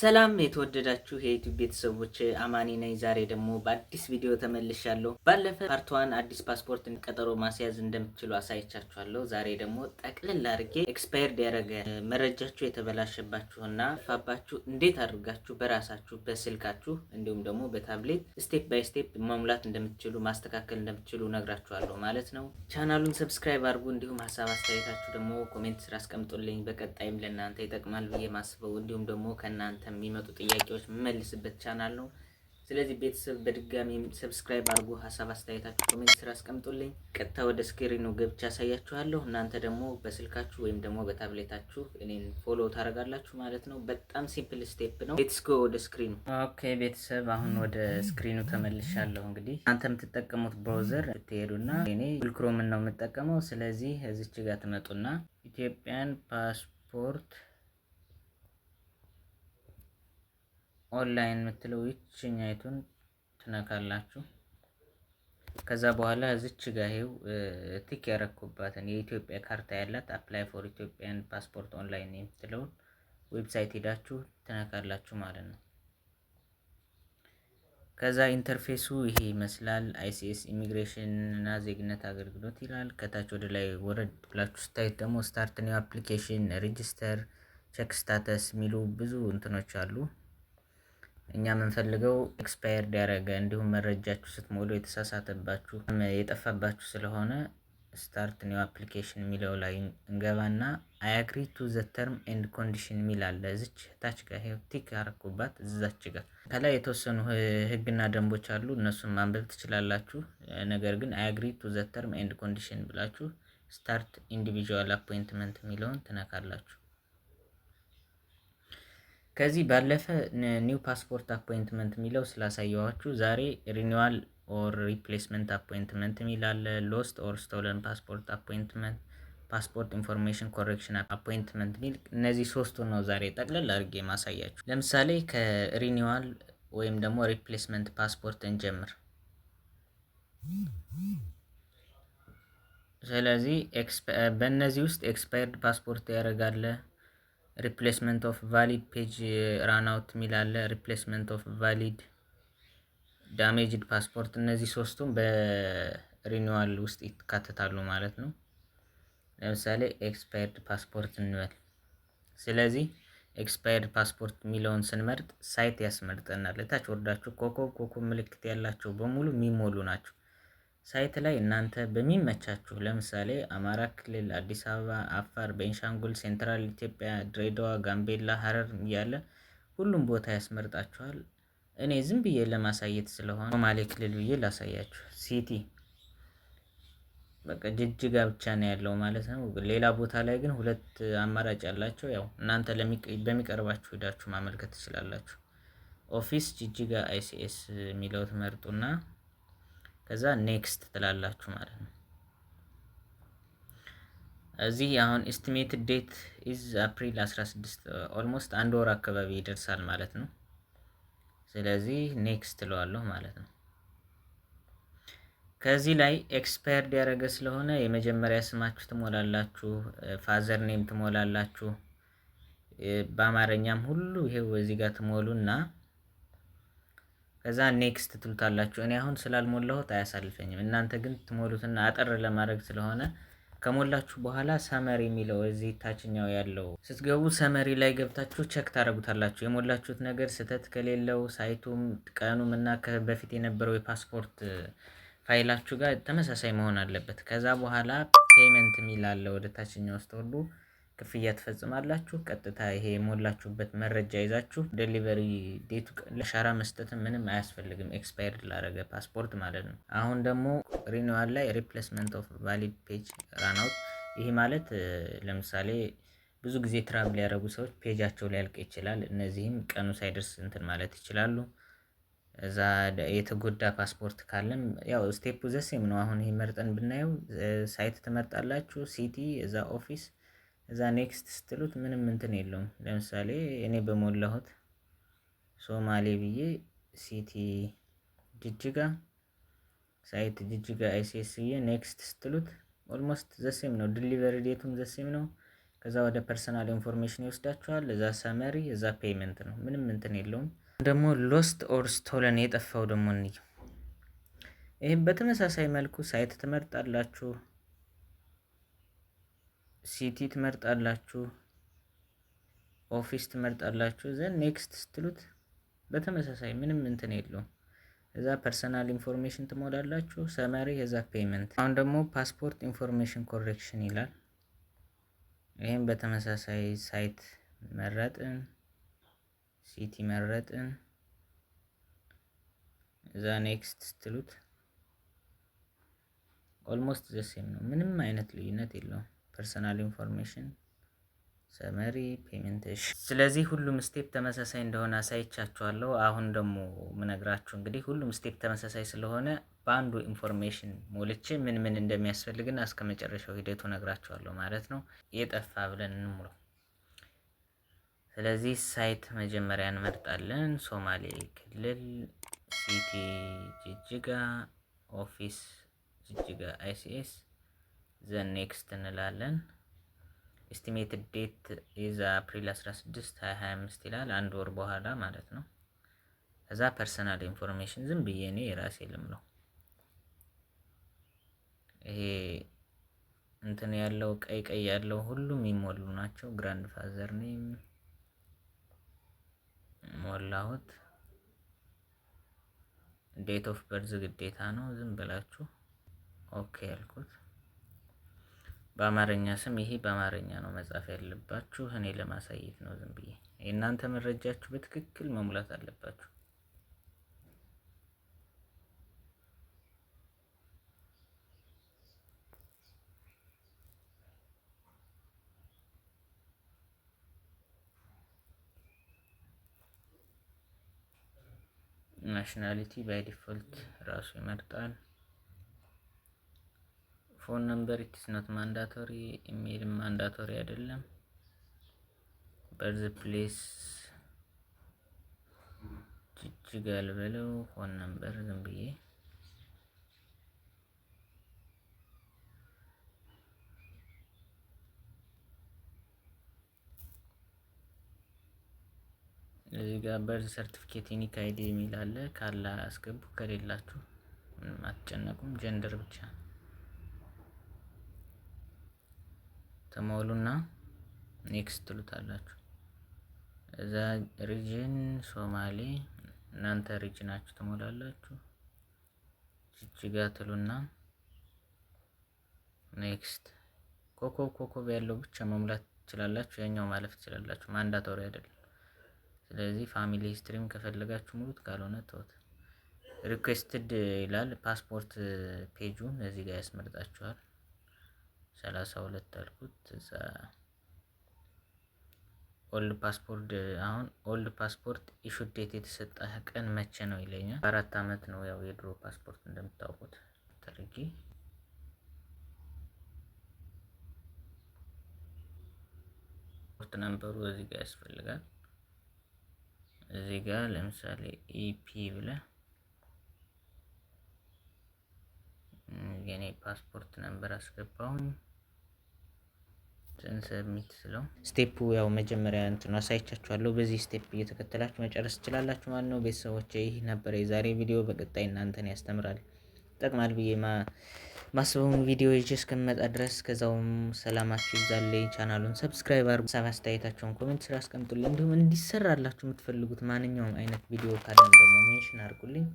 ሰላም የተወደዳችሁ የ YouTube ቤተሰቦች፣ አማኒ ነኝ። ዛሬ ደግሞ በአዲስ ቪዲዮ ተመልሻለሁ። ባለፈ part 1 አዲስ ፓስፖርት ቀጠሮ ማስያዝ እንደምትችሉ አሳይቻችኋለሁ። ዛሬ ደግሞ ጠቅልል አድርጌ expired ያደረገ፣ መረጃችሁ የተበላሸባችሁና የጠፋባችሁ እንዴት አድርጋችሁ በራሳችሁ በስልካችሁ እንዲሁም ደግሞ በ tablet step by step መሙላት እንደምትችሉ፣ ማስተካከል እንደምትችሉ ነግራችኋለሁ ማለት ነው። ቻናሉን subscribe አድርጉ። እንዲሁም ሀሳብ አስተያየታችሁ ደግሞ comment ስር አስቀምጡልኝ። በቀጣይም ለእናንተ ይጠቅማል ብዬ ማስበው እንዲሁም ደግሞ ከእናንተ የሚመጡ ጥያቄዎች የምመልስበት ቻናል ነው። ስለዚህ ቤተሰብ በድጋሚ subscribe አድርጉ። ሀሳብ አስተያየታችሁ comment ስር አስቀምጡልኝ። ቀጥታ ወደ screen ኑ ገብቼ አሳያችኋለሁ። እናንተ ደግሞ በስልካችሁ ወይም ደግሞ በታብሌታችሁ እኔን follow ታደርጋላችሁ ማለት ነው። በጣም simple step ነው። Let's go ወደ screen ኑ። Okay ቤተሰብ፣ አሁን ወደ screen ኑ ተመልሻለሁ። እንግዲህ እናንተ የምትጠቀሙት browser ትሄዱና እኔ Google Chrome ን ነው የምጠቀመው። ስለዚህ እዚች ጋር ትመጡና Ethiopian passport online የምትለው ይችኛይቱን ትነካላችሁ። ከዛ በኋላ እዚች ጋ ይሄው tick ያረኩባትን የኢትዮጵያ ካርታ ያላት apply for Ethiopian passport online የምትለውን website ሄዳችሁ ትነካላችሁ ማለት ነው። ከዛ interface ኡ ይሄ ይመስላል። ICS ኢሚግሬሽን እና ዜግነት አገልግሎት ይላል። ከታች ወደ ላይ ወረድ ብላችሁ ስታዩት ደግሞ start new application፣ register፣ check status የሚሉ ብዙ እንትኖች አሉ። እኛ የምንፈልገው expired ያደረገ እንዲሁም መረጃችሁ ስትሞሉ የተሳሳተባችሁ፣ የጠፋባችሁ ስለሆነ start new application የሚለው ላይ እንገባና I agree to the term and condition የሚል አለ። እዚች ታች ጋር ይሄው tick ያረኩባት እዛች ጋር ከላይ የተወሰኑ ህግና ደንቦች አሉ። እነሱን ማንበብ ትችላላችሁ። ነገር ግን I agree to the term and condition ብላችሁ start individual appointment የሚለውን ትነካላችሁ። ከዚህ ባለፈ new passport appointment የሚለው ስላሳየኋችሁ ዛሬ renewal or replacement appointment የሚል አለ። Lost or stolen passport appointment፣ passport information correction appointment የሚል፣ እነዚህ ሶስቱን ነው ዛሬ ጠቅለል አድርጌ ማሳያችሁ። ለምሳሌ ከ renewal ወይም ደግሞ replacement passport እንጀምር። ስለዚህ በእነዚህ ውስጥ expired passport ያደርጋለ፣ replacement of valid page run out የሚል አለ፣ replacement of valid damaged passport፣ እነዚህ ሶስቱም በ renewal ውስጥ ይካተታሉ ማለት ነው። ለምሳሌ expired passport እንበል። ስለዚህ expired passport የሚለውን ስንመርጥ site ያስመርጠናል። እታች ወርዳችሁ ኮከብ ኮከብ ምልክት ያላቸው በሙሉ የሚሞሉ ናቸው። Site ላይ እናንተ በሚመቻችሁ ለምሳሌ አማራ ክልል፣ አዲስ አበባ፣ አፋር፣ ቤንሻንጉል፣ Central ኢትዮጵያ፣ ድሬዳዋ፣ ጋምቤላ፣ ሀረር እያለ ሁሉም ቦታ ያስመርጣችኋል። እኔ ዝም ብዬ ለማሳየት ስለሆነ ሶማሌ ክልል ብዬ ላሳያችሁ። City በቃ ጅጅጋ ብቻ ነው ያለው ማለት ነው። ሌላ ቦታ ላይ ግን ሁለት አማራጭ ያላቸው ያው እናንተ በሚቀርባችሁ ሄዳችሁ ማመልከት ትችላላችሁ። Office ጅጅጋ ICS የሚለው ትመርጡና ከዛ next ትላላችሁ ማለት ነው። እዚህ አሁን estimated date is April 16፣ almost አንድ ወር አካባቢ ይደርሳል ማለት ነው። ስለዚህ next እለዋለሁ ማለት ነው። ከዚህ ላይ expired ያደረገ ስለሆነ የመጀመሪያ ስማችሁ ትሞላላችሁ፣ father name ትሞላላችሁ። በአማርኛም ሁሉ ይሄው እዚህ ጋር ትሞሉና ከዛ next ትሉታላችሁ። እኔ አሁን ስላልሞላሁት አያሳልፈኝም። እናንተ ግን ትሞሉትና አጠር ለማድረግ ስለሆነ ከሞላችሁ በኋላ summary የሚለው እዚህ ታችኛው ያለው ስትገቡ summary ላይ ገብታችሁ check ታደርጉታላችሁ። የሞላችሁት ነገር ስህተት ከሌለው site ኡም ቀኑም እና በፊት የነበረው የፓስፖርት ፋይላችሁ ጋር ተመሳሳይ መሆን አለበት። ከዛ በኋላ payment የሚል አለ። ወደ ታችኛው ስትወርዱ ክፍያ ትፈጽማላችሁ። ቀጥታ ይሄ የሞላችሁበት መረጃ ይዛችሁ delivery date ኡ ለአሻራ መስጠትም ምንም አያስፈልግም። Expired ላረገ ፓስፖርት ማለት ነው። አሁን ደግሞ renewal ላይ replacement of valid page run out። ይሄ ማለት ለምሳሌ ብዙ ጊዜ travel ያደረጉ ሰዎች page ኣቸው ሊያልቅ ይችላል። እነዚህም ቀኑ ሳይደርስ እንትን ማለት ይችላሉ። እዛ የተጎዳ ፓስፖርት ካለም ያው step ኡ the same ነው። አሁን ይሄ መርጠን ብናየው site ትመርጣላችሁ፣ city፣ እዛ office፣ እዛ next ስትሉት ምንም እንትን የለውም። ለምሳሌ እኔ በሞላሁት ሶማሌ ብዬ city ጅጅጋ፣ site ጅጅጋ ICS ብዬ next ስትሉት almost the same ነው። Delivery date ኡም the same ነው። ከዛ ወደ personal information ይወስዳችኋል። እዛ summary፣ እዛ payment ነው። ምንም እንትን የለውም። ደግሞ lost or stolen የጠፋው ደግሞ እንየው። ይህም በተመሳሳይ መልኩ site ትመርጣላችሁ፣ city ትመርጣላችሁ፣ office ትመርጣላችሁ። Then next ስትሉት በተመሳሳይ ምንም እንትን የለውም። እዛ personal information ትሞላላችሁ፣ summary፣ እዛ payment። አሁን ደግሞ passport information correction ይላል። ይህም በተመሳሳይ site መረጥን፣ city መረጥን። እዛ next ስትሉት almost the same ነው። ምንም አይነት ልዩነት የለውም። Personal information፣ summary፣ payment። ስለዚህ ሁሉም step ተመሳሳይ እንደሆነ አሳይቻችኋለሁ። አሁን ደግሞ ምነግራችሁ እንግዲህ ሁሉም step ተመሳሳይ ስለሆነ በአንዱ information ሞልቼ ምን ምን እንደሚያስፈልግና እስከ መጨረሻው ሂደቱ ነግራችኋለሁ ማለት ነው። የጠፋ ብለን እንሙለው። ስለዚህ site መጀመሪያ እንመርጣለን። ሶማሌ ክልል፣ city ጅጅጋ፣ office ጅጅጋ ICS፣ then next እንላለን። Estimated date is April 16 2025 ይላል። አንድ ወር በኋላ ማለት ነው። ከዛ personal information ዝም ብዬ እኔ የራሴ ልምለው። ይሄ እንትን ያለው ቀይ ቀይ ያለው ሁሉም የሚሞሉ ናቸው። Grandfather name ሞላሁት። Date of birth ግዴታ ነው። ዝም ብላችሁ okay ያልኩት። በአማርኛ ስም ይሄ በአማርኛ ነው መጻፍ ያለባችሁ። እኔ ለማሳየት ነው ዝም ብዬ። የእናንተ መረጃችሁ በትክክል መሙላት አለባችሁ። Nationality by default ራሱ ይመርጣል። Phone number it's not mandatory፣ email mandatory አይደለም። Birth place ጅጅጋ ልበለው። Phone number ዝም ብዬ እዚህ ጋር birth certificate unique ID የሚል አለ። ካለ አስገቡ፣ ከሌላችሁ ምንም አትጨነቁም። Gender ብቻ ተሞሉና next ትሉታላችሁ። እዛ region ሶማሌ፣ እናንተ region ኣችሁ ትሞላላችሁ። ጅጅጋ ትሉና next። ኮከብ ኮከብ ያለው ብቻ መሙላት ትችላላችሁ። ያኛው ማለፍ ትችላላችሁ። Mandatory አይደለም። ስለዚህ family history ም ከፈለጋችሁ ሙሉት፣ ካልሆነ ተውት። Requested ይላል። Passport page ኡን እዚህ ጋር ያስመርጣችኋል። 32 አልኩት። እዛ old passport፣ አሁን old passport issue date የተሰጠ ቀን መቼ ነው ይለኛል። 4 አመት ነው ያው የድሮ ፓስፖርት እንደምታውቁት ተርጊ number ኡ እዚህ ጋር ያስፈልጋል። እዚህ ጋር ለምሳሌ EP ብለህ የኔ passport number አስገባሁኝ። Submit ስለው step ኡ ያው መጀመሪያ እንትኑ አሳይቻችኋለሁ። በዚህ step እየተከተላችሁ መጨረስ ትችላላችሁ ማለት ነው። ቤተሰቦች ይህ ነበረ የዛሬ ቪዲዮ። በቀጣይ እናንተን ያስተምራል፣ ይጠቅማል ብዬ ማስበውን ቪዲዮ ይዤ እስከምመጣ ድረስ ከዛውም ሰላማችሁ ይብዛልኝ። ቻናሉን subscribe አድርጉ። ሀሳብ አስተያየታችሁን comment ስር አስቀምጡልኝ። እንዲሁም እንዲሰራላችሁ የምትፈልጉት ማንኛውም አይነት ቪዲዮ ካለም ደግሞ mention አድርጉልኝ።